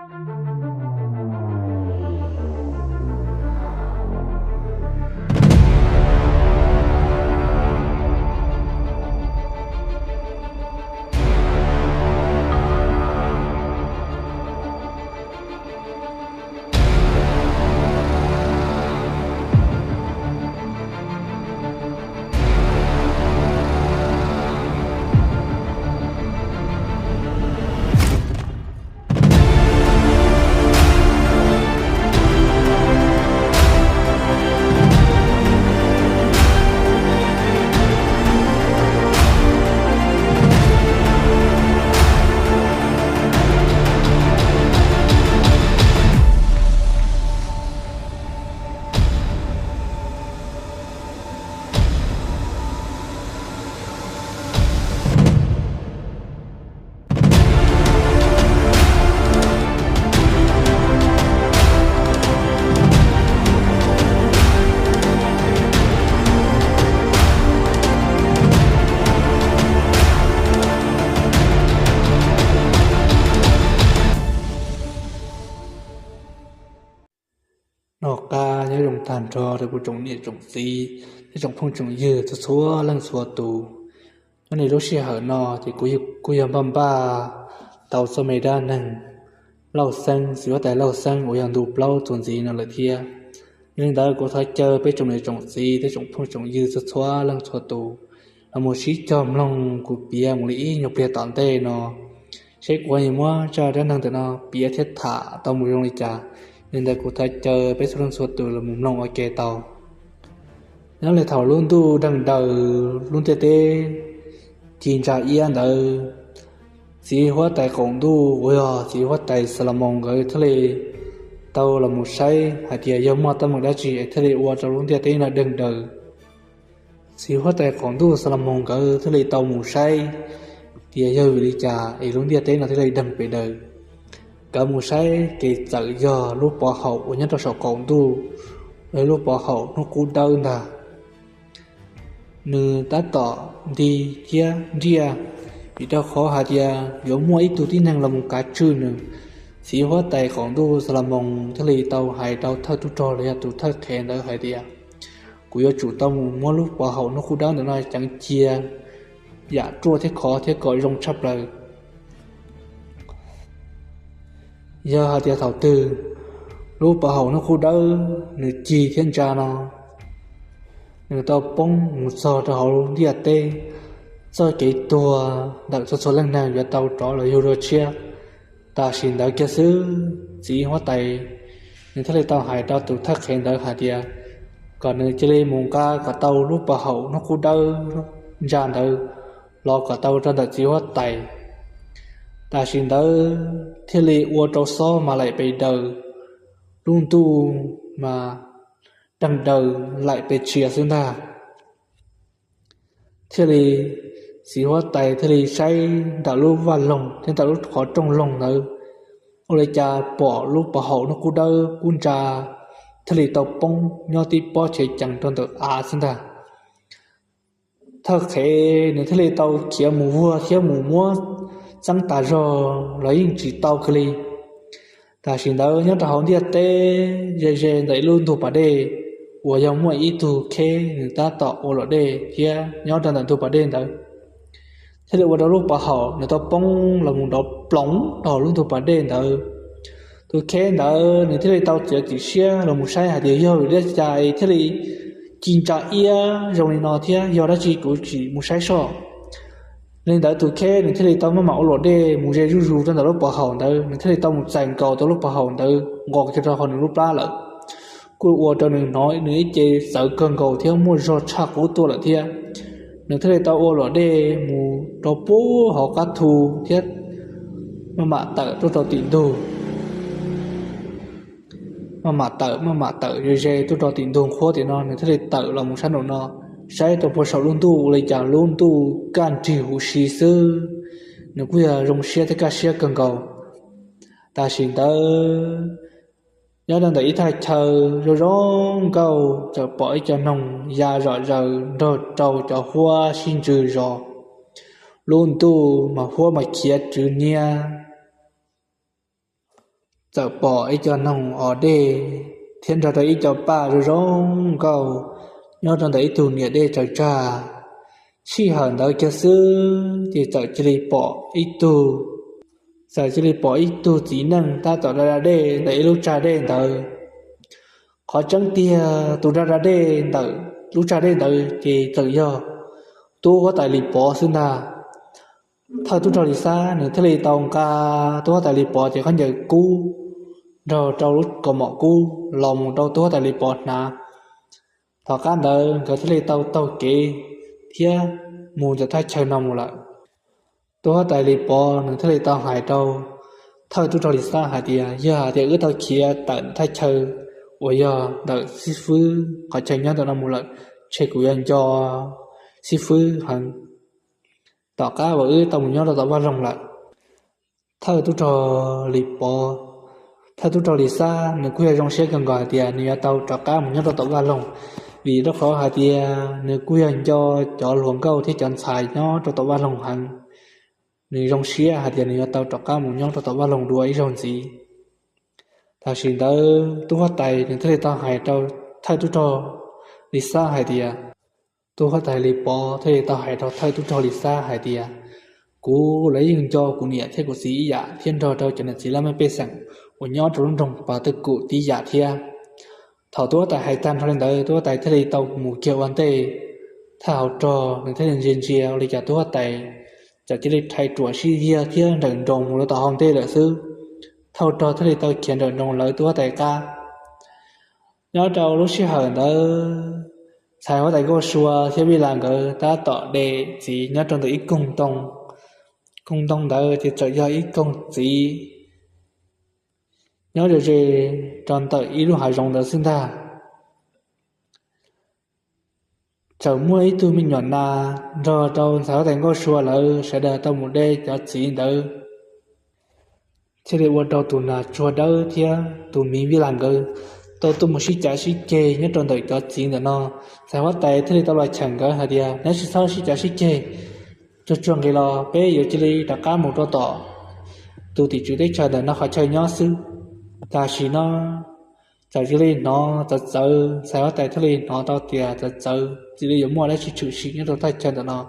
Noj qab nyob zoo tag nrho rau kuv tsoom niam tsoom txiv thiab tsoom phooj tsoom ywg txhua txhua leej txhua tus. Nyob li lub sij hawm no ces kuv kuj yog npaj npaj tau txoj me dab neeg Lauj Xeeb, txiv huab tais Lauj Xeeb uas yog ntu plaub txuas ntxiv no lawm thiab. Yog li ntawd kuv thov caw peb tsoom niam tsoom txiv thiab tsoom phooj tsoom ywg txhua txhua leej txhua tus los mus sib cog mloog kuv piav mus li ib nyuag pliag tom ntej no, seb kuv yuav muab zaj dab neeg ntawm no piav thiab tham tau mus zoo li cas. Yog li ntawd kuv thov caw peb txhua leej txhua tus los mus mloog ua ke tau. Nyob li thaum lub ntuj deeg daws lub ntiaj teb ci ntsa iab ntawd, txiv huab tais qaum ntuj uas yog txiv huab tais Xas Las Moos nkawd thiaj li tau los mus saib hais tias yog muaj teeb meem dab tsi es thiaj li ua rau lub ntiaj teb no deeg daws. Txiv huab tais qaum ntuj Xas Las Moos nkawd thiaj li tau mus saib tias yog vim li cas es lub ntiaj teb no thiaj li deeg pes daws. Nkawd mus saib ces txawm yog lub pov haum uas nyob rau saum qaum ntuj, lub pov haum hnub qub dawb ntag. Nws tab tom nti thiab nriaj, vim rau qhov hais tias yuav muaj ib tug tib neeg los mus kav tswj nws. Txiv huab tais qaum ntuj Xas Las Moos thiaj li tau hais rau thawj tub rog los yog tus thawj qhev ntawd hais tias, kuv yuav tsum tau mus muab lub pov haum hnub qub dawb ntawm no ceev cia yam ruaj thiab khov thiab kom zoo tshaj plaws. Yog hais tias thaum twg lub pov haum hnub qub dawb nws cig thiab ntsa no, nws tau poob mus txog rau hauv ntiaj teb, txoj kev tuag ntawm txhua txhua leej neeg yuav tau rov los yug dua tshiab. Tam sim ntawd kiag xwb, txiv huab tais nws thiaj li tau hais rau tus thawj qhev ntawd hais tias kom nws cia li mus nqa kom tau lub pov haum hnub qub dawb ntsa ntawd los kom tau rau ntawm txiv huab tais. Tam sim ntawd thiaj li ua rau xob mas laim pes daws, lub ntuj mas deeg daws laim pes tshiav xwb ntag. Thiaj li txiv huab tais thiaj li saib ntawm lub vaj loog thiab ntawm lub qhov rooj loog ntawd, ua li cas pom lub pov haum hnub qub dawb kub ntsa thiaj li tau poob nyob tib pob tsev cees rau ntawm av xwb ntag. Thawj qhev nws thiaj li tau khiav mus vuag thiab mus muab txeeb tas zog los yeej tsis tau kiag li. Tam sim ntawd nyob rau hauv ntiaj teb ze ze ntawm ib lub ntug pas dej uas yog muaj ib tug kheb nws tab tom ua luam dej thiab nyob rau ntawm ntug pas dej ntawd, thiaj li ua rau lub pov haum nws tau poob los mus nrov ploov rau hauv lub ntug pas dej ntawd. Tus kheb ntawd nws thiaj li tau txiav txim siab los mus saib hais tias yog vim li cas es thiaj li ci ntsa iab zoo li no thiab yog dab tsi kuv tsis mus saib soj. Li ntawd tus kheb nws thiaj li tau maj mam ua luam dej mus ze zuj zus rau ntawm lub pov haum ntawd, nws thiaj li tau mus txais nkaus tau lub pov haum ntawd nqos kiag rau hauv nws lub plab lawm. Kuj ua rau nws hnov nws ib ce txawv kawg nkaus thiab muaj zog tshaj qub tuaj lawm thiab. Nws thiaj li tau ua luam dej mus rau puag hauv qab thu thiab maj mam tawm tuaj rau tim ntug. Maj mam tawm maj mam tawm ze ze tuaj rau tim ntug nqhuab tim no, nws thiaj li tawm los mus sab nraum no, saib rau puag saum lub ntuj ua li cas lub ntuj kaj nrig huv si xwb. Nws kuj yog zoo siab thiab kaj siab kawg nkaus. Tam sim ntawd nyob rau ntawm ib thaj chaw zoo zoo nkauj txawm pom ib co noog ya zom zaws nrog rau cov huab sib ntsws zos. Lub ntuj mas huab mas khiav tswv niab. txawm pom ib co noog os dej thiab nrog rau ib co paj zoo zoo nkauj nyob rau ntawm ib tug niam dej tsaws tsag. Sij hawm ntawd kiag xwb ces txawm cia li pom ib tug, txawm cia li pom ib tug txiv neej tab tom da da dej ntawm ib lub tsag dej ntawd. Qhov tseeb tiag tus da da dej ntawm lub tsag dej ntawd ces txawm yog tub huab tais Lis Pov xwb ntag. Thawj tub rog Lis Xab nws thiaj li tau nqa tub huab tais Lis Pov cov khaub ncaws kub nrog rau lub kaus mom kub los mus rau tub huab tais Lis Pov hnav. Tom qab ntawd nkawd thiaj li tau taug kev thiab mus ntawm thaj chaw no mus lawm. Tub huab tais Lis Pov nws thiaj li tau hais rau thawj tub rog Lis Xab hais tias, yog hais tias wb tau khiav tawm thaj chaw uas yog ntawm xib fwb qhov chaw nyob ntawm no mus lawm, ntshe kuv yuav nco xib fwb heev tom qab uas wb tau mus nyob rau tom vaj loog lawm. Thawj tub rog Lis Pov, thawj tub rog Lis Xab nws kuj yog zoo siab kawg nkaus hais tias nws yuav tau rov qab mus nyob rau tom vaj loog, vim rau qhov hais tias nws kuj yog nco cov hluas nkauj thiab cov ntxhais nyob rau tom vaj loog heev. Nws zoo siab hais tias nws yuav tau rov qab mus nyob rau tom vaj loog dua ib zaug ntxiv. Tam sim ntawd tub huab tais nws thiaj li tau hais rau thawj tub rog Lis Xab hais tias, tub huab tais Lis Pov thiaj li tau hais rau thawj tub rog Lis Xab hais tias, kuv los yeej nco kuv niam thiab kuv txiv ib yam thiab nrog rau cov niam txiv laj mej pej xeem uas nyob rau lub nroog Pas Tawj Kum tib yam thiab. Thaum tub huab tais hais tag nrho li ntawd tub huab tais thiaj li tau mus kiag ua ntej. Thawj hauv rog nws thiaj li ntsia ntsia ua li cas tub huab tais txawm cia li rhais ruam sib yiag thiab nrawm nroos mus rau tom hauv ntej lawm xwb. Thawj hauv rog thiaj li tau khiav nrawm nroos lawv tub huab tais qab. Nyob rau lub sij hawm ntawd ntxhais huab tais Nkauj Sua thiab Vij Las nkawd tab tom de txiv nyob rau ntawm ib koog ntoo. Koog ntoo ntawd ces txawm yog ib koog txiv nyob ze ze rau ntawm ib lub hav zoov ntawd xwb ntag. Txawm muaj ib tug me nyuam nas nrog rau ntxhais huab tais Nkauj Sua lawv sawv daws tau mus de cov txiv ntawd, thiaj li ua rau tus nas tsuag dawb thiab tus miv Vij Las nkawd tau tuaj mus sib cav sib ceg nyob rau ntawm cov txiv ntawm no. Ntxhais huab tais thiaj li tau los cheem nkawd hais tias, neb tsis txhob sib cav sib ceg, tsuag tsuag nqis los peb yuav cia li rov qab mus rau tom tus tim tswv teb chaws ntawm no qhov chaw nyob xwb. Tam sim no txawm cia li hnov txawv txawv, ntxhais huab tais thiaj li hnov tau tias txawv txawv cia li yuav muaj dab tsi tshwm sim nyob rau thaj chaw ntawm no.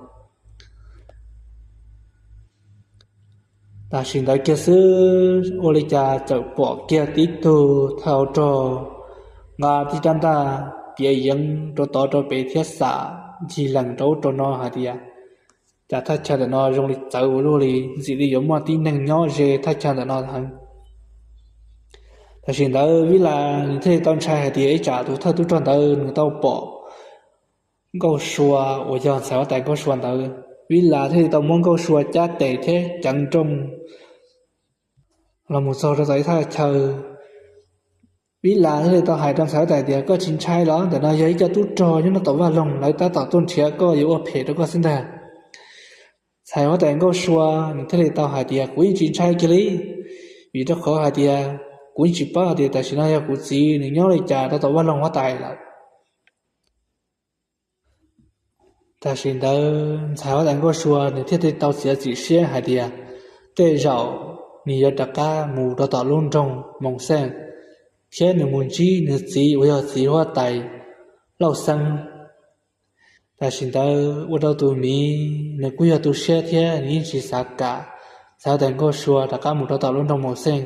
Tam sim ntawd kiag xwb ua li cas txawm pom kiag tib tug thawj hauv rog nqa tib rab ntaj piav yeev rau tod rau pem thiab xam ncig lees rau ub rau no hais tias, cas thaj chaw ntawm no zoo li txawv ua luaj li, ntxim li yuav muaj tib neeg nyob ze thaj chaw ntawm no heev. Tam sim ntawd Vij Las nws thiaj li tau ntshai hais tias ib tsam tus thawj tub rog ntawd nws tau pom Nkauj Sua uas yog ntxhais huab tais Nkauj Sua ntawd, Vij Las thiaj li tau muab Nkauj Sua cab tes thiab ceev nrooj los mus txog rau tom ib thaj chaw. Vij Las thiaj li tau hais rau ntxhais huab tais tias, koj tsis ntshai los? Ntawm no yog ib co tub rog nyob rau tom vaj loog, lawv tab tom tuaj nrhiav koj yuav ua phem rau koj xwb ntag. Ntxhais huab tais Nkauj Sua nws thiaj li tau hais tias, kuv yeej tsis ntshai kiag li, vim rau qhov hais tias kuv yeej tsis paub hais tias tam sim no yog kuv txiv nws nyob li cas rau tom vaj loog huab tais lawm. Tam sim ntawd ntxhais huab tais Nkauj Sua nws thiaj li tau txiav txim siab hais tias tej zaum nws yuav rov qab mus rau tom lub nroog Moos Xeej, thiab nws mus ntsib nws txiv uas yog txiv huab tais Lauj Xeeb. Tam sim ntawd ua rau tus miv nws kuj yog tu siab thiab nws yeej tsis xav kam ntxhais huab tais Nkauj Sua rov qab mus rau tom lub nroog Moos Xeej.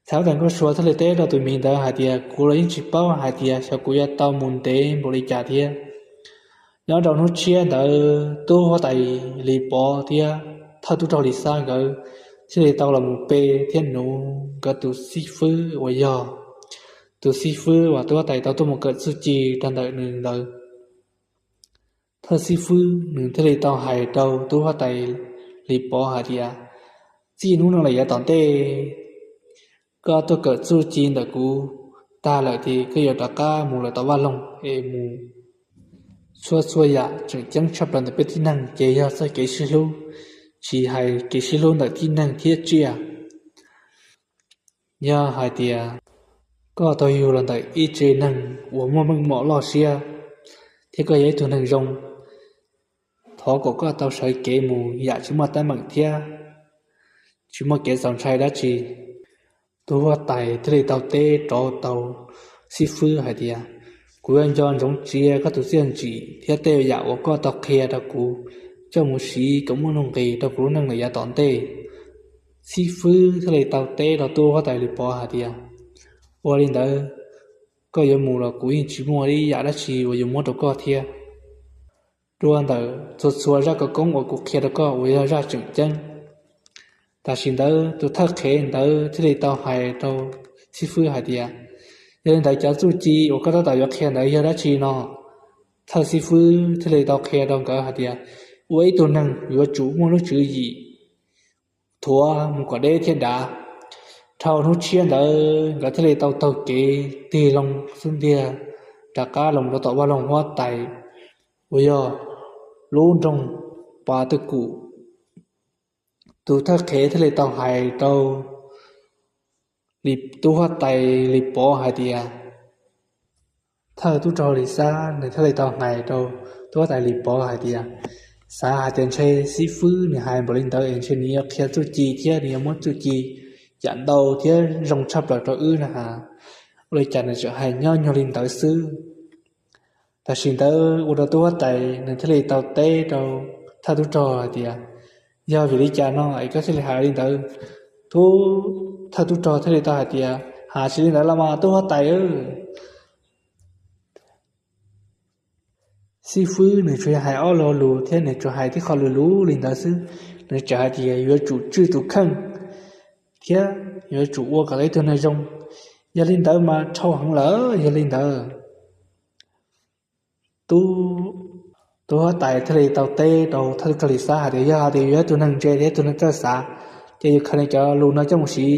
Ntxhais huab tais Nkauj Sua thiaj li teb rau tus miv ntawd hais tias, kuv los yeej tsis paub hais tias xyov kuv yuav tau mus ntev npaum li cas thiab. Nyob rau hnub tshiab ntawd tub huab tais Lis Pov thiab thawj tub rog Lis Xab nkawd thiaj li tau los mus pe thiab nuv nkawd tus xib fwb uas yog tus xib fwb uas tub huab tais tau tuaj mus kawm txuj ci rau ntawm nws ntawd. Thawj xib fwb nws thiaj li tau hais rau tub huab tais Lis Pov hais tias, txij hnub no lawm yav tom ntej koj tuaj kawm txuj ci ntawm kuv tag lawm ces koj yuav rov qab mus lawm tom vaj loog es mus. Txhua txhua yam tseem ceeb tshaj plaws ntawm peb tib neeg ces yog txoj kev sib hlub, tsis hais kev sib hlub ntawm tib neeg thiab tsiaj. Yog hais tias koj tau yug los ntawm ib tsev neeg uas muaj meej mom loj siab thiab koj yog ib tug neeg zoo, thov kom koj tau sawv kev mus yam tsis muaj teeb meem thiab tsis muaj kev txaus ntshai dab tsi. Tub huab tais thiaj li tau teb rau tau xib fwb hais tias, kuv yuav nco ntsoov tsis koj tus txiaj ntsim thiab tej yam uas koj tau qhia rau kuv coj mus siv kom muaj nuj nqis rau kuv lub neej lawm yav tom ntej. Xib fwb thiaj li tau teb rau tub huab tais Lis Pov hais tias, ua li ntawd, koj yuav mus los kuv yeej tsis muaj ib yam dab tsi uas yuav muab rau koj thiab. Dua ntawm txhua txhua zaj khawv koob uas kuv qhia rau koj uas yog zaj tseem ceeb. Tam sim ntawd tus thawj qhev ntawd thiaj li tau hais rau xib fwb hais tias, yog li ntawd cov txuj ci uas koj tab tom yuav qhia ntawd yog dab tsi no? Thawj xib fwb thiaj li tau qhia rau nkawd hais tias, ua ib tug neeg yuav tsum muaj lub tswv yim thuav mus kom deb thiab dav. Dhau hnub tshiab ntawd nkawd thiaj li tau taug kev tig loo xub ntiag rov qab los rau tom vaj loog huab tais uas yog lub nroog Pas Twj Kum. Tus thawj qhev thiaj li tau hais rau tub huab tais Lis Pov hais tias, thawj tub rog Lis Xab nws thiaj li tau hais rau tub huab tais Lis Pov hais tias, xav hais tias ntshe xib fwb nws hais npaum li ntawd es ntshe nws yuav qhia txuj ci thiab nws yuav muab txuj ci yam ntau thiab zoo tshaj plaws rau wb na has, ua li cas nws tseem hais nyob nyuag li ntawd xwb. Tam sim ntawd ua rau tub huab tais nws thiaj li tau teb rau thawj tub rog hais tias, yog vim li cas no es koj thiaj li hais li ntawd? Tub, thawj tub rog thiaj li tau hais tias, ha, tsis li ntawd los mas tub huab tais, xib fwb nws tsuas yog hais ob lo lus thiab nws tsuas hais tib qho lus luv li ntawd xwb. Nws tseem hais tias yuav tsum tswj tus kheej thiab yuav tsum ua kom tau ib tug neeg zoo. Yog li ntawd mas dhau heev lawm, yog li ntawd. Tub, tub huab tais thiaj li tau teb rau thawj tub rog Lis Xab hais tias, yog hais tias yuav ib tug neeg ntse thiab ib tug neeg txawj xav, ces yus khaws li cov lus no coj mus siv,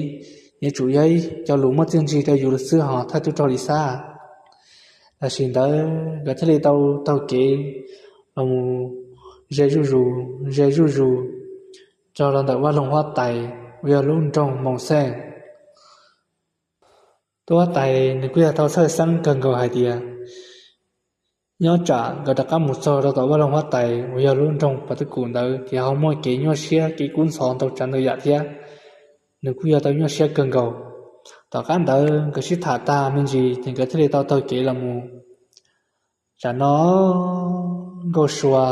yuav tsum yog ib cov lus muaj txiaj ntsig rau yus xwb hos thawj tub rog Lis Xab. Tam sim ntawd nkawd thiaj li tau taug kev los ze zuj zus, ze zuj zus, txog los ntawm vaj loog huab tais uas yog lub nroog Moos Xeej. Tub huab tais nws kuj yog tau txhawj xeeb kawg nkaus hais tias, nyob tsam nkawd rov qab mus txog rau tom vaj loog huab tais uas yog lub nroog Pas Twj Kum ntawd ces ho muaj kev nyuaj siab kev kub ntxhov ntau tsav ntau yam thiab. Nws kuj yog tau nyuaj siab kawg nkaus. Tom qab ntawd nkawd sib tham tag me ntsis ces nkawd thiaj li tau taug kev los mus. Tsam no Nkauj Sua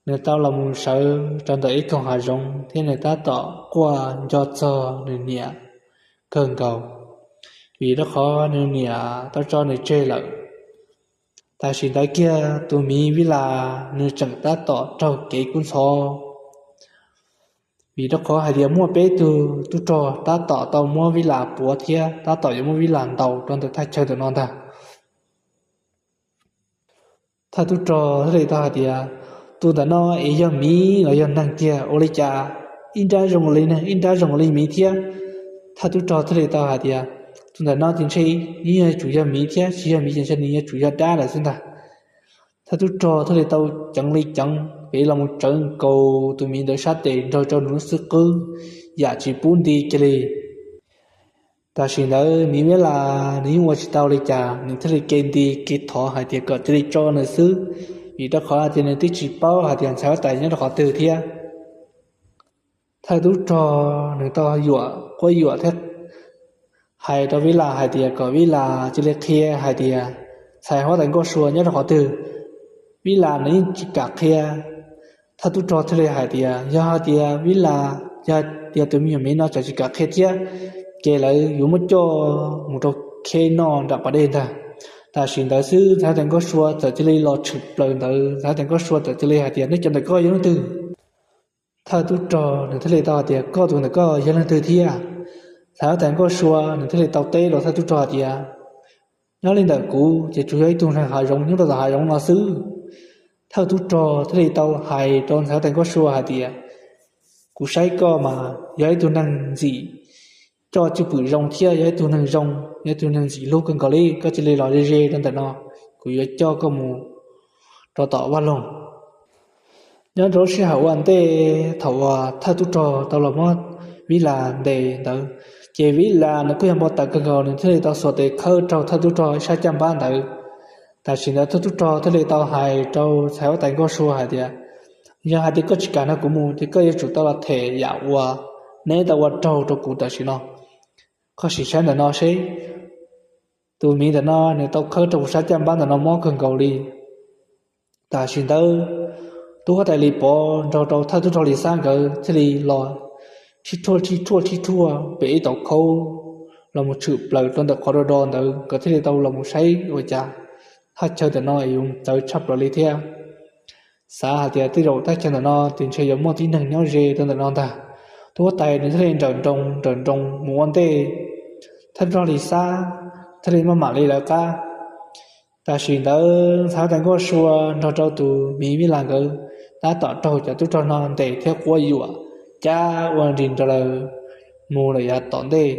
nws tau los mus sawv rau ntawm ib koog hav zoov thiab nws tab tom quaj nco txog nws niam kawg nkaus, vim rau qhov nws niam tau tso nws tseg lawm. Tam sim ntawd kiag tus miv Vib Las nws tseem tab tom raug kev kub ntxhov, vim rau qhov hais tias muaj peb tug tub rog tab tom tau muab Vib Las puav thiab tab tom yuav muab Vib Las ntaus rau ntawm thaj chaw ntawm no ntag. Thawj tub rog thiaj li tau hais tias, tus ntawm no es yog miv los yog neeg tiag ua li cas? Ib nrab zoo li neeg ib nrab zoo li miv thiab. Thawj tub rog thiaj li tau hais tias, tus ntawm no ces ntshe nws yuav tsum yog miv thiab, tsis yog miv ces ntshe nws yuav tsum yog dab lawm xwb ntag. Thawj tub rog thiaj li tau ceev li ceev pes los mus tsawv nkaus tus miv ntawd sab tes nrog rau nws lub xub qwb yam tsis pub nti kiag li. Tam sim ntawd miv Vib Las nws yeej ua tsis tau li cas, nws thiaj li ke nti ke thov hais tias kom cia li tso nws xwb, vim rau qhov tias nws twb tsis paub hais tias ntxhais huab tais nyob rau qhov twg thiab. Thawj tub rog nws tau yuam quab yuam thiab hais rau Vib Las hais tias kom Vib Las cia li qhia hais tias ntxhais huab tais Nkauj Sua nyob rau qhov twg. Vib Las nws yeej tsis kam qhia. Thawj tub rog thiaj li hais tias yog hais tias Vib Las, yog hais tias tus me nyuam miv no tseem tsis kam qhia thiab, ces lawv yuav muab coj mus rau kheb noj nram pas dej ntag. Tam sim ntawd xwb ntxhais huab tais Nkauj Sua txawm cia li los tshwm plaws ntawd, ntxhais huab tais Nkauj Sua txawm cia li hais tias nej cov ntawm koj yog leej twg? Thawj tub rog nws thiaj li tau hais tias koj tus ntawm koj yog leej twg thiab? Ntxhais huab tais Nkauj Sua nws thiaj li tau teb rau thawj tub rog hais tias nyob li ntawm kuv ces tsuas yog ib tug neeg hav zoov nyob rau tom hav zoov no xwb. Thawj tub rog thiaj li tau hais rau ntxhais huab tais Nkauj Sua hais tias kuv saib koj mas yog ib tug neeg ntxim coj cwj pwm zoo thiab yog ib tug neeg zoo, yog ib tug neeg ntxim hlub kawg nkaus li, koj cia li los ze ze rau ntawm no, kuv yuav coj koj mus rau tom vaj loog. Nyob rau lub sij hawm ua ntej thaum uas thawj tub rog tau los muab Vib Las ntes ntawd, ces Vib Las nws kuj yog npau taws kawg nkaus, nws thiaj li tau xuas tes khawb raug thawj tub rog ib sab caj npab ntawd. Tam sim ntawd thawj tub rog thiaj li tau hais rau ntxhais huab tais Nkauj Sua hais tias yog hais tias koj tsis kam nrog kuv mus ces koj yuav tsum tau los them yam uas neb tau ua raug rau kuv tam sim no. Koj sim saib ntawm no seb, tus miv ntawm no nws tau khawb rau kuv sab caj npab ntawm no mob kawg nkaus li. Tam sim ntawd tub huab tais Lis Pov nrog rau thawj tub rog Lis Xab nkawd thiaj li los thib thuaj thib thuaj thib thuaj pem ib tauv khaub los mus tshwm plaws rau ntawm qhov do do ntawd, nkawd thiaj li tau los mus saib ua cas thaj chaw ntawm no yuav txawv tshaj plaws li thiab. Xav hais tias tej zaum thaj chaw ntawm no ces ntshe yuav muaj tib neeg nyob ze rau ntawm no ntag. Tub huab tais nws thiaj li nrawm nroos nrawm nroos mus ua ntej, thawj tub rog Lis Xab thiaj li maj mam li lawv qab. Tam sim ntawd ntxhais huab tais Nkauj Sua nrog rau tus miv Vib Las nkawd tab tom raug cov tub rog no ntes thiab quab yuam, cab ua nris nrog lawv mus lawm yav tom ntej.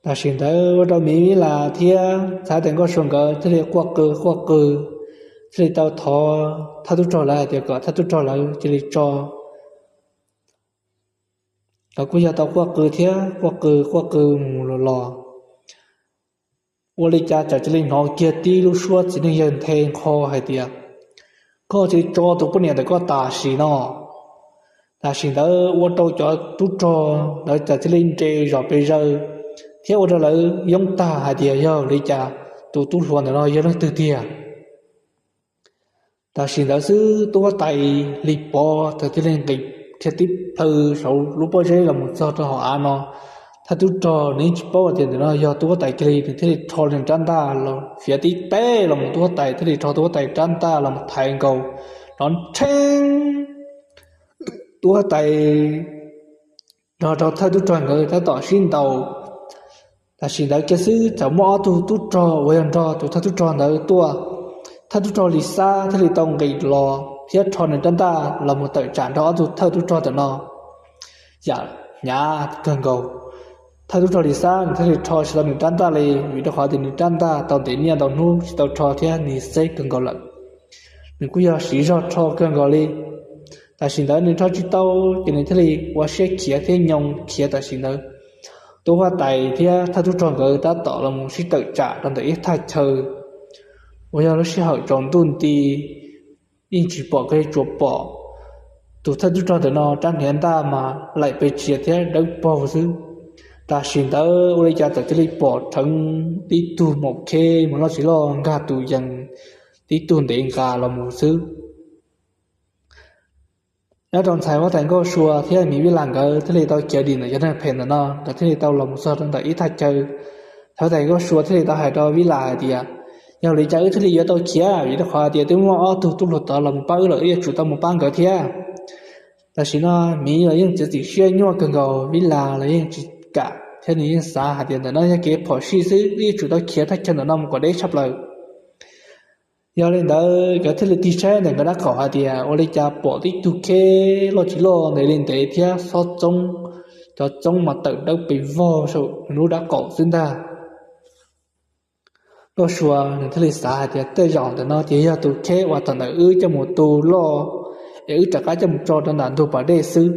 Tam sim ntawd ua rau miv Vib Las thiab ntxhais huab tais Nkauj Sua nkawd thiaj li quaj qw quaj qw, thiaj li tau thov thawj tub rog lawv hais tias kom thawj tub rog lawv cia li tso. Lawv kuj yog tau quaj qw thiab quaj qw quaj qw mus los los, ua li cas txawm cia li hnov kiag tib lub suab txiv neej yawg nthe nqho hais tias, koj cia li tso tus poj niam ntawm koj tam sim no. Tam sim ntawd ua rau cov tub rog ntawd txawm cia li nres zom pes zaws thiab ua rau lawv yoob tag hais tias yog li cas tus tub hluas ntawm no yog leej twg tiag. Tam sim ntawd xwb tub huab tais Lis Pov txawm cia li nqis dhia tib plhaw saum lub pob zeb los mus txog rau hauv av no. Thawj tub rog nws yeej tsis paub tias ntawm no yog tub huab tais kiag li, nws thiaj li rho nws rab ntaj los fiav tib teg los mus tub huab tais thiaj li rho tub huab tais rab ntaj los mus thaiv nkaus, nrov nrheeb. Tub huab tais nrog rau thawj tub rog nkawd tab tom sib ntaus. Tam sim ntawd kiag xwb txawm muaj ob tug tub rog uas yog nrog tus thawj tub rog ntawd tuaj. Thawj tub rog Lis Xab thiaj li tau nqis los thiab rho nws rab ntaj los mus tawm tsam nrog ob tug thawj tub rog ntawm no. Yam hnyav kawg nkaus, thawj tub rog Lis Xab nws thiaj li rho tsis tau nws rab ntaj li, vim rau qhov tias nws rab ntaj tau ntev niaj ntau hnub tsis tau rho thiab nws xeb kawg nkaus lawm. Nws kuj yog siv zog rho kawg nkaus li. Tam sim ntawd nws rho tsis tau, ces nws thiaj li ua siab khiav thiab nyoo khiav tam sim ntawd. Tub huab tais thiab thawj tub rog nkawd tab tom los mus sib tawm tsam rau ntawm ib thaj chaw uas yog lub sij hawm tsaus ntuj nti, yeej tsis pom kev tsuas pom tus thawj tub rog ntawm no rab hniav ntaj mas laim pes tsia thiab dawb paug xwb. Tam sim ntawd ua li cas txawm cia li pom rheev tib tug maum kheb mus loj tsis loj nkag tus yees tib tug ntev nqa los mus xwb. Nyob rau ntxhais huab tais Nkauj Sua thiab miv Vij Las nkawd thiaj li tau khiav dim ntawm cov neeg phem ntawm no, nkawd thiaj li tau los mus txog rau ntawm ib thaj chaw. Ntxhais huab tais Nkauj Sua thiaj li tau hais rau Vij Las hais tias, yog li cas wb thiaj li yuav tau khiav, vim rau qhov hais tias twb muaj ob tug tub hluas tod los mus pab wb lawm, wb yuav tsum tau mus pab nkawd thiab. Tam sim no miv los yeej txiav txim siab nyuaj kawg nkaus, Vij Las los yeej tsis kam thiab nws yeej xav hais tias ntawm no yog kev phom sij xwb, wb yuav tsum tau khiav thaj chaw ntawm no mus kom deb tshaj plaws. Yog li ntawd nkawd thiaj li tig saib ntawm nkawd dab qaum hais tias ua li cas pom tib tug kheb loj tsis loj ntev li ntev thiab xob txoob, cov txoob mas tawm dawb pes vog saum lub dab qaum xwb ntag. Nkauj Sua nws thiaj li xav hais tias tej zaum ntawm no ces yog tus kheb uas thaum ntawd wb coj mus tu loj es wb rov qab coj mus tso rau ntawm ntug pas dej xwb.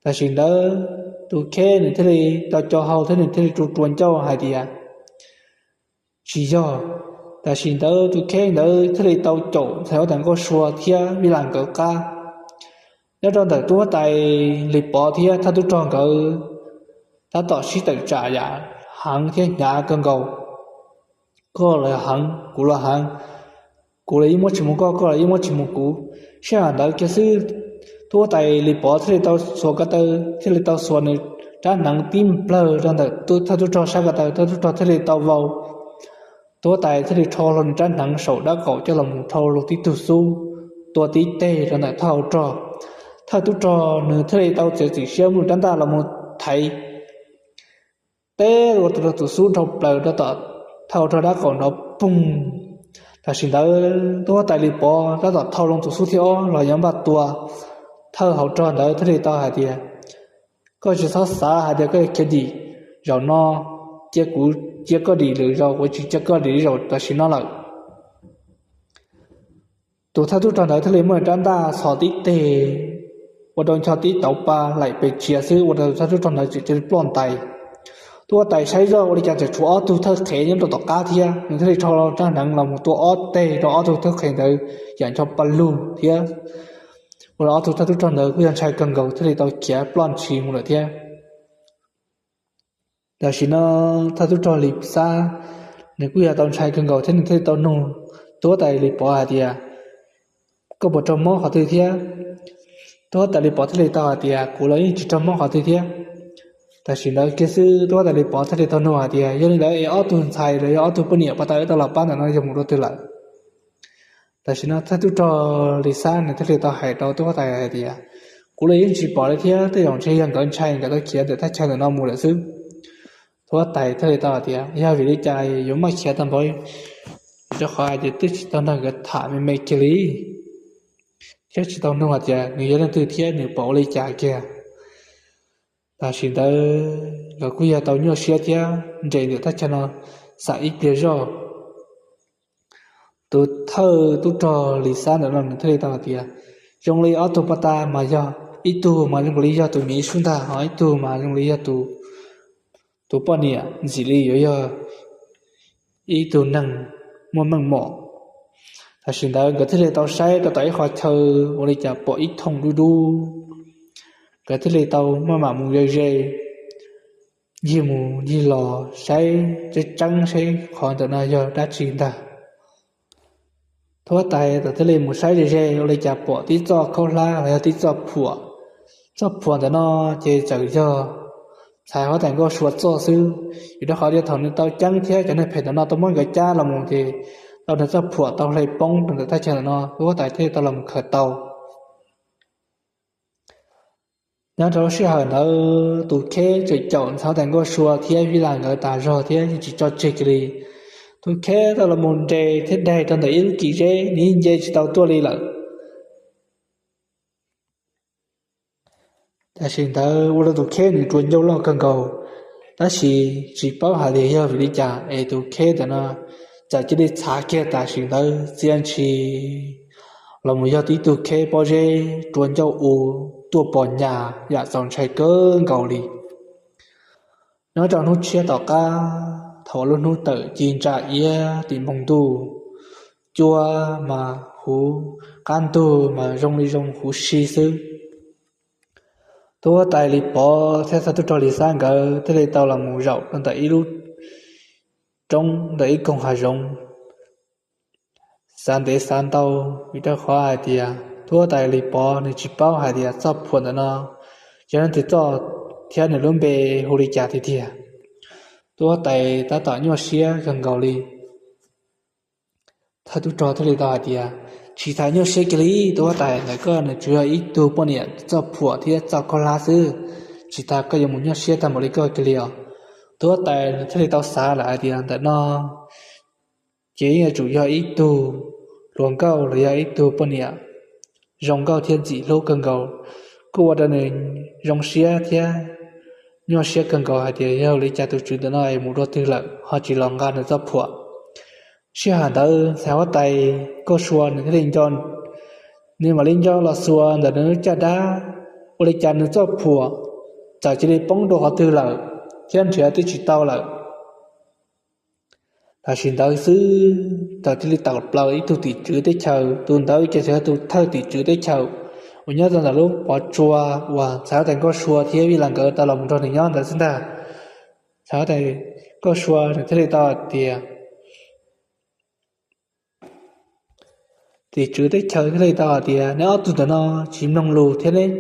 Tam sim ntawd tus kheb nws thiaj li tau co hau thiab nws thiaj li rua rua ncauj hais tias, tsis yog. Tam sim ntawd tus kheb ntawd thiaj li tau caum ntxhais huab tais Nkauj Sua thiab Vij Las nkawd qab. Nyob rau ntawm tub huab tais Lis Pov thiab thawj tub rog nkawd tab tom sib tawm tsam yam heev thiab hnyav kawg nkaus. Koj los heev, kuv los heev, kuv los yeej muab tsis mus koj, koj los yeej muab tsis mus kuv. Sij hawm ntawd kiag xwb, tub huab tais Lis Pov thiaj li tau xuas ko taw, thiaj li tau xuas nws rab hneev tib nplawg rau ntawm thawj tub rog sab ko taw, thawj tub rog thiaj li tau vau. Tub huab tais thiaj li rho hlo nws rab hneev saum dab qaum coj los mus dhau lug tib tug xub, tua tib teg rau ntawm thawj hauv rog. Thawj tub rog nws thiaj li tau txiav txim siab muab nws rab ntaj los mus thaiv teb ua rau tus xub dhau plaws rau tom thawj hauv rog dab qaum nrov poog. Tam sim ntawd tub huab tais Lis Pov tab tom thau loo tus xub thib ob los yuav npaj tua, thawj hauv rog ntawd thiaj li tau hais tias, koj tsis txhob xav hais tias koj yuav khiav dim zaum no, cia kuv cia koj dim lwm zaus, kuv tsis cia koj dim zaum tam sim no lawm. Tus thawj tub rog ntawd thiaj li muab rab ntaj txhos tib teg, ua rau ncho tib tauv pa laim pes tsiav xwb, ua rau tus thawj tub rog ntawd txawm cia li ploj ntais. Tub huab tais saib zoj ua li cas tseem tshuav ob tug thawj qhev nyob rau tom qab thiab, nws thiaj li rho rab hneev los mus tua ob teg rau ob tug thawj qhev ntawd yam ncho pa lug thiab ua rau ob tug thawj tub rog ntawd kuj yog ntshai kawg nkaus thiaj li tau khiav ploj ntshis mus lawm thiab. Tam sim no thawj tub rog Lis Xab nws kuj yog tau ntshai kawg nkaus thiab nws thiaj li tau nug tub huab tais Lis Pov hais tias, koj puas raug mob qhov twg thiab? Tub huab tais Lis Pov thiaj li tau hais tias, kuv los yeej tsis raug mob qhov twg thiab. Tam sim ntawd kiag xwb tub huab tais Lis Pov thiaj li tau nug hais tias, yog li ntawd es ob tug ntxhais los yog ob tug poj niam uas tau wb tau los pab ntawm no yog mus dua twg lawm? Tam sim no thawj tub rog Lis Xab nws thiaj li tau hais rau tub huab tais hais tias, kuv los yeej tsis pom li thiab, tej zaum ntshe yog nkawd ntshai nkawd tau khiav ntawm thaj chaw ntawm no mus lawm xwb. Tub huab tais thiaj li tau hais tias, yog vim li cas yuav maj khiav tag npaum, rau qhov hais tias twb tsis tau nrog nkawd tham me me kiag li, thiab tsis tau nug hais tias nws yog leej twg thiab nws pom ua li cas kiag. Tam sim ntawd nkawd kuj yog tau nyuaj siab thiab nres ntawm thaj chaw no xam ib pliag zoj. Tus thawj tub rog Lis Xab ntawm no nws thiaj li tau hais tias, zoo li ob tug poj ntxoog mas yog ib tug mas zoo li yog tus miv sub ntag, ho ib tug mas zoo li yog tus poj niam ntxim li yuav yog ib tug neeg muaj meej mom. Tam sim ntawd nkawd thiaj li tau saib rau tom ib qho chaw ua li cas pom ib thooj dub dub, nkawd thiaj li tau maj mam mus ze ze, ncig mus ncig los saib tseeb tseeb saib qhov ntawm no yog dab tsi ntag. Tub huab tais tau thiaj li mus saib ze ze ua li cas pom tib txoj khaub hlab los yog tib txoj phuam. Txoj phuam ntawm no ces txawm yog ntxhais huab tais Nkauj Sua txoj xwb, vim rau qhov tias thaum nws tau ceeb thiab cov neeg phem ntawm no tau muab nkawd cab los mus ces tau nws txoj phuam tau hle poob rau ntawm thaj chaw ntawm no, tub huab tais thiaj li tau los mus khaws tau. Nyob rau lub sij hawm ntawd tus kheb tseem caum ntxhais huab tais Nkauj Sua thiab Vij Las nkawd tas zog thiab yeej tsis tso tseg kiag li. Tus kheb tau los mus nres thiab daig rau ntawm ib lub kis zeb, nws yeej nce tsis tau tuaj li lawm. Tam sim ntawd ua rau tus kheb nws rua ncauj loj kawg nkaus, tab sis tsis paub hais tias yog vim li cas es tus kheb ntawm no txawm cia li txhav kiag tam sim ntawd txia ntshis los mus yog tib tug kheb pob zeb rua ncauj u tuaj pos nyas yam txaus ntshai kawg nkaus li. Nyob rau hnub tshiab tom qab thaum lub hnub tawm ci ntsa iab tim npoo ntuj, cua mas huv, qab ntug mas zoo li zoo huv si xwb. Tub huab tais Lis Pov thiab thawj tub rog Lis Xab nkawd thiaj li tau los mus zaum rau ntawm ib lub roob ntawm ib koog hav zoov, xav ntev xav ntau, vim rau qhov hais tias tub huab tais Lis Pov nws tsis paub hais tias txoj phuam ntawm no yog leej twg txoj thiab nws lub npe hu li cas tiag tiag. Tub huab tais tab tom nyuaj siab kawg nkaus li. Thawj tub rog thiaj li tau hais tias, tsis tas nyuaj siab kiag li, tub huab tais, ntawm koj nws tsuas yog ib tug poj niam txoj phuam thiab txoj khaub hlab xwb, tsis tas koj yuav mus nyuaj siab tag npaum li koj kiag li os. Tub huab tais nws thiaj li tau xav lawm hais tias ntawm no ces yeej yuav tsum yog ib tug hluas nkauj los yog ib tug poj niam zoo nkauj thiab ntxim hlub kawg nkaus, kuj ua rau nws zoo siab thiab nyuaj siab kawg nkaus hais tias yog li cas tus tswv ntawm no es mus dua twg lawm ho tsis los nqa nws txoj phuam. Sij hawm ntawd ntxhais huab tais Nkauj Sua nws thiaj li nco, nws mam li nco los xuas ntawm nws lub caj dab, ua li cas nws txoj phuam txawm cia li poob rau qhov twg lawm thiab nrhiav twb tsis tau lawm. Tam sim ntawd xwb txawm cia li tawm plaws ib tug tim tswv teb chaws, tus ntawd ces yog tus thawj tim tswv teb chaws uas nyob rau ntawm lub pov tsua uas ntxhais huab tais Nkauj Sua thiab Vij Las nkawd tau los mus nrog nws nyob ntawd xwb ntag. Ntxhais huab tais Nkauj Sua nws thiaj li tau hais tias, tim tswv teb chaws thiaj li tau hais tias, neb ob tug ntawm no tsis mloog lus thiab neb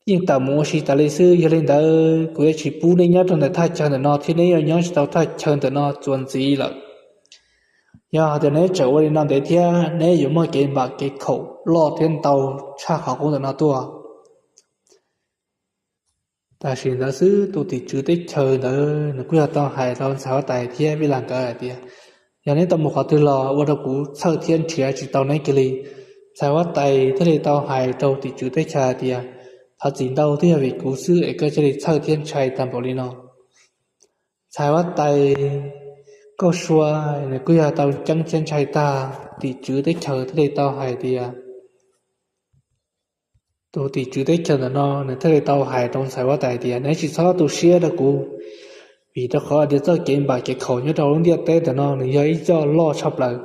yeej tawm mus ua si tas li xwb, yog li ntawd kuv yuav tsis pub neb nyob rau ntawm thaj chaw ntawm no thiab neb yuav nyob tsis tau thaj chaw ntawm no txuas ntxiv lawm. Yog hais tias neb tseem ua li no ntev thiab neb yuav muaj kev npam kev khaum loj thiab ntau tshaj qhov qub ntawm no tuaj. Tam sim ntawd xwb tus tim tswv teb chaws ntawd nws kuj yog tau hais rau ntxhais huab tais thiab Vij Las nkawd hais tias, yog neb tau mus qhov twg los ua rau kuv txhawj thiab nrhiav tsis tau neb kiag li. Ntxhais huab tais thiaj li tau hais rau tim tswv teb chaws hais tias, thov txim ntau, twb yog vim kuv xwb es koj thiaj li txhawj thiab ntshai tag npaum li no. Ntxhais huab tais Nkauj Sua nws kuj yog tau ceeb thiab ntshai tag, tim tswv teb chaws thiaj li tau hais tias, tus tim tswv teb chaws ntawm no nws thiaj li tau hais rau ntxhais huab tais tias, neb tsis txhob tu siab rau kuv, vim rau qhov tias txoj kev npam kev khaum nyob rau lub ntiaj teb ntawm no nws yog ib txoj loj tshaj plaws.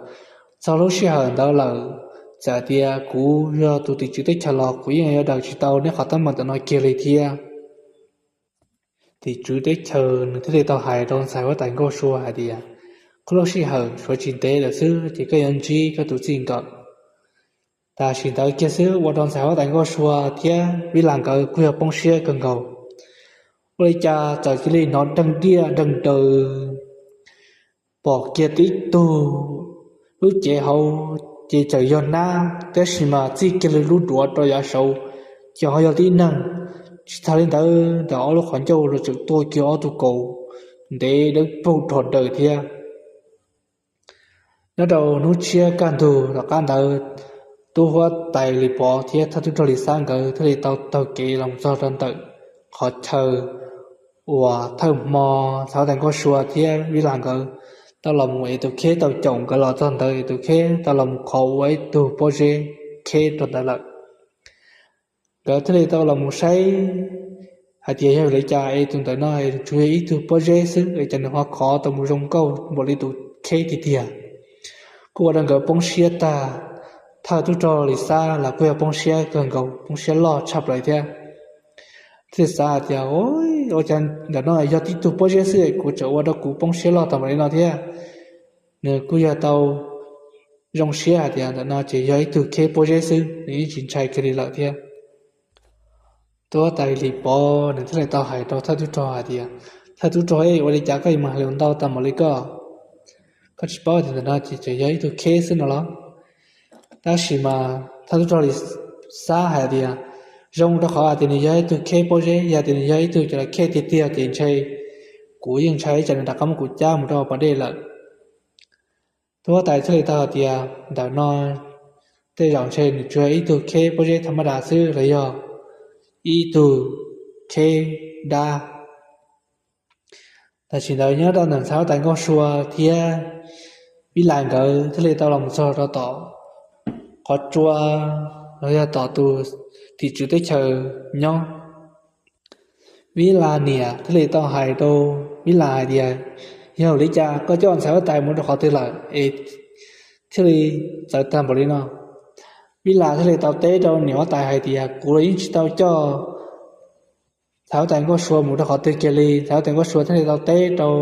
Txog lub sij hawm ntawd lawm, Txawm tias kuv yog tus tim tswv teb chaws los kuv yeej yuav daws tsis tau neb qhov teeb meem ntawm no kiag li thiab. Tim tswv teb chaws nws thiaj li tau hais rau ntxhais huab tais Nkauj Sua hais tias, koj lub sij hawm tshuav tsis ntev lawm xwb ces koj yuav ntsib koj tus txij nkawm. Tam sim ntawd kiag xwb ua rau ntxhais huab tais Nkauj Sua thiab Vib Las nkawd kuj yog poob siab kawg nkaus. Ua li cas txawm cia li hnov deeg diaj deeg daws, pom kiag tib tug lub cev hauv ces txawm yog nab, tab sis mas txij kiag li lub duav rau yav saud ces ho yog tib neeg. Tsis tag li ntawd ntawm ob lub qhov ncauj los tseem tuaj kiag ob tug kaus ntev dawb paug rog daws thiab. Nyob rau hnub tshiab kaj ntug tom qab ntawd, tub huab tais Lis Pov thiab thawj tub rog Lis Xab nkawd thiaj li tau taug kev los txog rau ntawm qhov chaw uas thawj hmo ntxhais huab tais Nkauj Sua thiab Vib Las nkawd tau los mus es tus kheb tau caum nkawd los txog ntawd es tus kheb tau los mus qhov ua ib tug pob zeb kheb rau ntawd lawm. Nkawd thiaj li tau los mus saib hais tias yog vim li cas es tus ntawm no es tsuas yog ib tug pob zeb xwb es cas nws ho khov tau mus zoo nkauj npaum li tus kheb tiag tiag. Kuj ua rau nkawd poob siab tag, thawj tub rog Lis Xab los kuj yog poob siab kawg nkaus, poob siab loj tshaj plaws thiab. Thiaj xav hais tias, ua cas ntawm no yog tib tug pob zeb xwb kuv tseem ua rau kuv poob siab loj tag npaum li no thiab. Nws kuj yog tau zoo siab hais tias ntawm no ces yog ib tug kheb pob zeb xwb, nws yeej tsis ntshai kiag li lawm thiab. Tub huab tais Lis Pov nws thiaj li tau hais rau thawj tub rog hais tias, thawj tub rog, ua li cas koj yuav mus hais lus ntau tag npaum li koj? Koj tsis paub tias ntawm no ces tseem yog ib tug kheb xwb no los? Tab sis mas thawj tub rog Lis Xab hais tias, zoo rau qhov hais tias nws yog ib tug kheb pob zeb, yog tias nws yog ib tug cov kheb tiag tiag ces ntshe kuv yeej ntshai ib tsam nws rov qab muab kuv cab mus rau pas dej lawm. Tub huab tais thiaj li tau hais tias ntawm no tej zaum ntshe nws tsuas yog ib tug kheb pob zeb tham mab das xwb los yog ib tug kheb dab. Tam sim ntawd nyob rau ntawm ntxhais huab tais Nkauj Sua thiab Vib Las nkawd thiaj li tau los txog rau tom qhov tsua los yog tom tus tim tswv teb chaws nyob. Vib Las niam thiaj li tau hais rau Vib Las hais tias, yog li cas koj coj ntxhais huab tais mus rau qhov twg lawm es thiaj li txawv tag npaum li no? Vib Las thiaj li tau teb rau niam huab tais hais tias, kuv los yeej tsis tau coj ntxhais huab tais Nkauj Sua mus rau qhov twg kiag li. Ntxhais huab tais Nkauj Sua thiaj li tau teb rau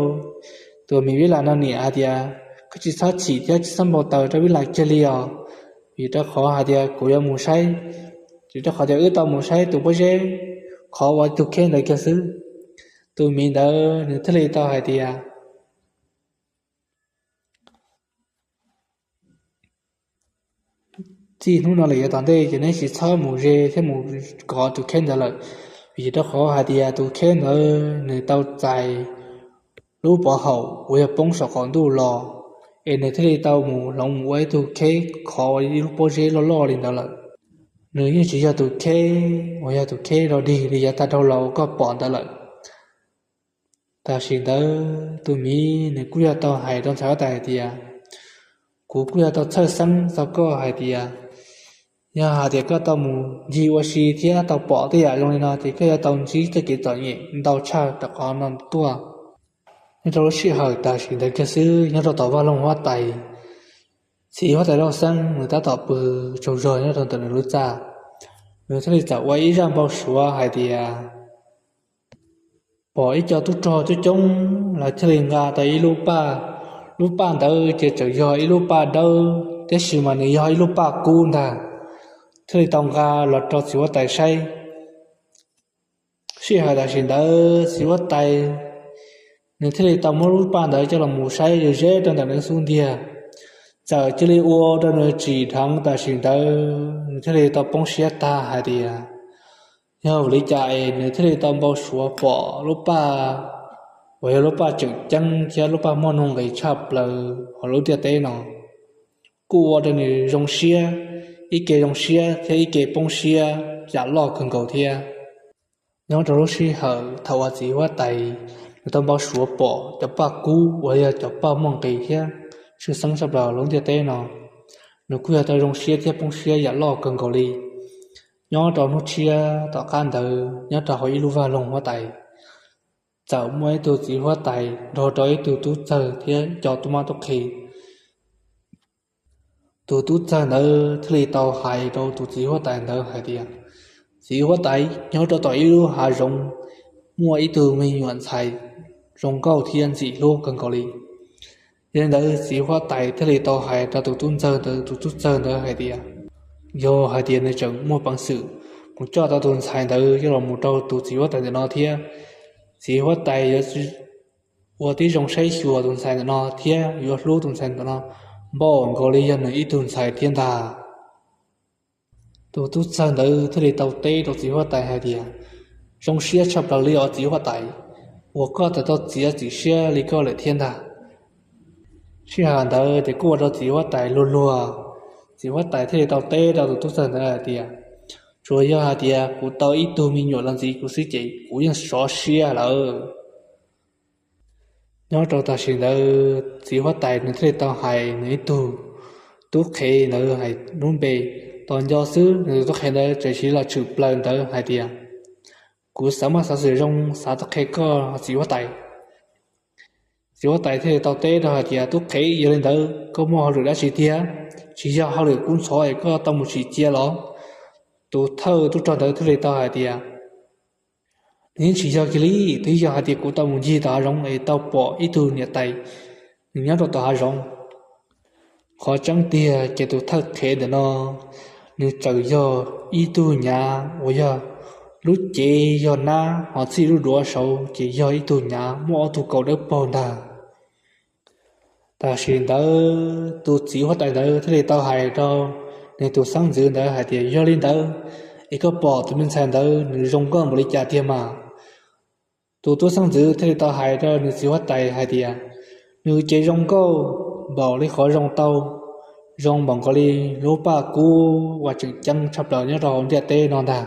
tus miv Vib Las no niam hais tias, koj tsis txhob chim thiab tsis txhob npau taws rau Vib Las kiag li os, vim rau qhov hais tias kuv yuav mus saib, vim rau qhov tias wb tau mus saib tus pob zeb qhov ua tus kheb ntawd kiag xwb. Tus miv ntawd nws thiaj li tau hais tias, txij hnub no lawm yav tom ntej ces neb tsis txhob mus ze thiab mus kov tus kheb ntawd lawm, vim rau qhov hais tias tus kheb ntawd nws tau txais lub pov haum uas yog poob saum qaum ntuj los, es nws thiaj li tau mus hloov mus ua ib tug kheb qhov ua ib lub pob zeb loj loj li ntawd lawm. Nws yeej tsis yog tus kheb uas yog tus kheb rau dig li yav tag dhau los koj pom ntawd lawm. Tam sim ntawd tus miv nws kuj yog tau hais rau ntxhais huab tais hais tias, kuv kuj yog tau txhawj xeeb txog koj hais tias, yog hais tias koj tau mus ncig ua si thiab tau pom tej yam zoo li no ces koj yuav tau ntsib txoj kev txom nyem ntau tshaj rau qhov no tuaj. Nyob rau lub sij hawm tam sim ntawd kiag xwb nyob rau tom vaj loog huab tais, txiv huab tais Lauj Xeeb nws tab tom pw tsaug zog nyob rau ntawm nws lub txaj, nws thiaj li txawm ua ib zaj npau suav hais tias, pom ib co tub rog coob coob lawv thiaj li nqa tau ib lub paj. Lub paj ntawd ces tseem yog ib lub paj dawb, tab sis mas nws yog ib lub paj kub ntag, thiaj li tau nqa los rau txiv huab tais saib. Sij hawm tam sim ntawd txiv huab tais nws thiaj li tau muab lub paj ntawd coj los mus saib ze ze rau ntawm nws xub ntiag, txawm cia li ua rau nws tsim dheev tam sim ntawd nws thiaj li tau poob siab tag hais tias, yog vim li cas es nws thiaj li tau npau suav pom lub paj uas yog lub paj tseem ceeb thiab lub paj muaj nuj nqis tshaj plaws hauv lub ntiaj teb no. Kuj ua rau nws zoo siab, ib ke zoo siab thiab ib ke poob siab yam loj kawg nkaus thiab. Nyob rau lub sij hawm thaum uas txiv huab tais nws tau npau suav pom cov paj kub uas yog cov paj muaj nqis thiab tshwj xeeb tshaj plaws lub ntiaj teb no, nws kuj yog tau zoo siab thiab poob siab yam loj kawg nkaus li. Nyob rau hnub tshiab tom qab ntawd nyob rau hauv ib lub vaj loog huab tais, txawm muaj ib tug txiv huab tais nrog rau ib tug tub txawg thiab cov tub mab tub qhe Tus tub txawg ntawd thiaj li tau hais rau tus txiv huab tais ntawd hais tias, Txiv huab tais, nyob rau tom ib lub hav zoov muaj ib tug me nyuam ntxhais zoo nkauj thiab ntxim hlub kawg nkaus li. Yog li ntawd txiv huab tais thiaj li tau hais rau tus tub txawg ntawd, tus tub txawg ntawd hais tias, Yog hais tias nws tseem muaj peev xwm mus coj tau tus ntxhais ntawd coj los mus rau tus txiv huab tais ntawm no thiab, txiv huab tais yuav ua tib zoo saib xyuas tus ntxhais ntawm no thiab yuav hlub tus ntxhais ntawm no npaum nkaus li yog nws ib tug ntxhais thiab ntag. Tus tub txawg ntawd thiaj li tau teb rau txiv huab tais hais tias, Zoo siab tshaj plaws li os txiv huab tais, uas koj tau txiav txim siab li koj lawm thiab ntag. Sij hawm ntawd ces kuj ua rau txiv huab tais luag luag. Txiv huab tais thiaj li tau teb rau tus tub txawg ntawd hais tias, Tsuas yog hais tias kuv tau ib tug me nyuam los ntxiv kuv xwb ces kuv yeej sov siab lawm. Nyob rau tam sim ntawd txiv huab tais nws thiaj li tau hais nws ib tug tub qhe ntawd hais lub npe. Tos nco xwb nws tus tub qhe ntawd tseem siv los tshwm plaws ntawd hais tias, Kuv xav muaj xov xwm zoo xav tuaj qhia koj txiv huab tais. Txiv huab tais thiaj li tau teb rau hais tias, Tub qhe, yog li ntawd koj muaj hauj lwm dab tsi tiag? Tsis yog hauj lwm kub ntxhov es koj tau mus tsim cia los? Tus thawj tub rog ntawd thiaj li tau hais tias, Nws yeej tsis yog kiag li, twb yog hais tias kuv tau mus ncig tom hav zoov es tau pom ib tug niam tais nws nyob rau tom hav zoov. Qhov tseeb tiag ces tus thawj qhev ntawm no nws txawm yog ib tug nyav uas yog lub cev yog nab ho txij lub duav saud ces yog ib tug nyav muaj ob tug kaus dawb paug ntag. Tam sim ntawd tus txiv huab tais ntawd thiaj li tau hais rau nws tus xeeb ntxwv ntawd hais tias, Yog li ntawd es koj pom tus me ntxhais ntawd nws zoo nkauj npaum li cas tiag mas? Tus tub xeeb ntxwv thiaj li tau hais rau nws txiv huab tais hais tias, Nws ces zoo nkauj npaum li qhov zoo tau, zoo npaum nkaus li lub paj kub uas tseem ceeb tshaj plaws nyob rau hauv ntiaj teb no ntag.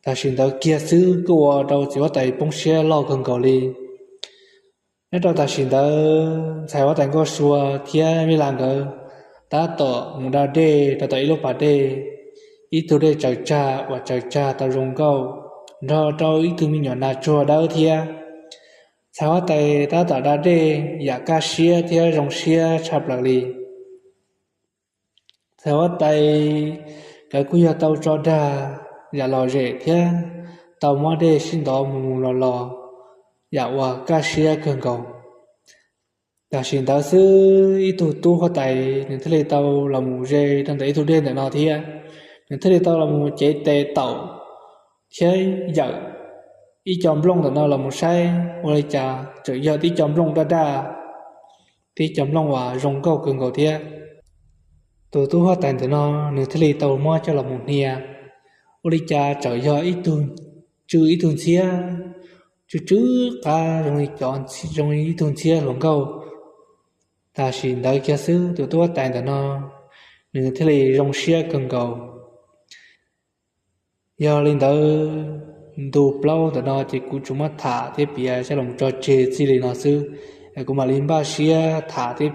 Tam sim ntawd kiag xwb kuj ua rau txiv huab tais poob siab loj kawg nkaus li. Nyob rau tam sim ntawd ntxhais huab tais Nkauj Sua thiab Vij Las nkawd tab tom mus da dej rau tom ib lub pas dej, ib tug dej tsaws tsag uas tsaws tsag tau zoo nkauj, nrog rau ib tug me nyuam nas tsuag dawb thiab. Ntxhais huab tais tab tom da dej yam kaj siab thiab zoo siab tshaj plaws li. Ntxhais huab tais nkawd kuj yog tau tso dag yam lom zem thiab tau muab dej sib ntov mus mus los los yam uas kaj siab kawg nkaus. Tam sim ntawd xwb ib tug tub huab tais nws thiaj li tau los mus ze rau ntawm ib tug dej ntawm no thiab. Nws thiaj li tau los mus cev tes taum thiab yawm ib co nplooj ntawm no los mus saib ua li cas tseem yog tib co nplooj daj daj, tib co nplooj uas zoo nkauj kawg nkaus thiab. Tus tub huab tais ntawm no nws thiaj li tau muab coj los mus hnia, ua li cas tseem yog ib tug tsw ib tug ntxhiab, tsw tsw qab zoo li cov, zoo li ib tug ntxhiab hluas nkauj. Tam sim ntawd kiag xwb tus tub huab tais ntawm no nws thiaj li zoo siab kawg nkaus. Yog li ntawd ntu plaub ntawm no ces kuv tsuas muab tham thiab piav coj los tso tseg txij li no xwb, kuv mam li npaj siab tham thiab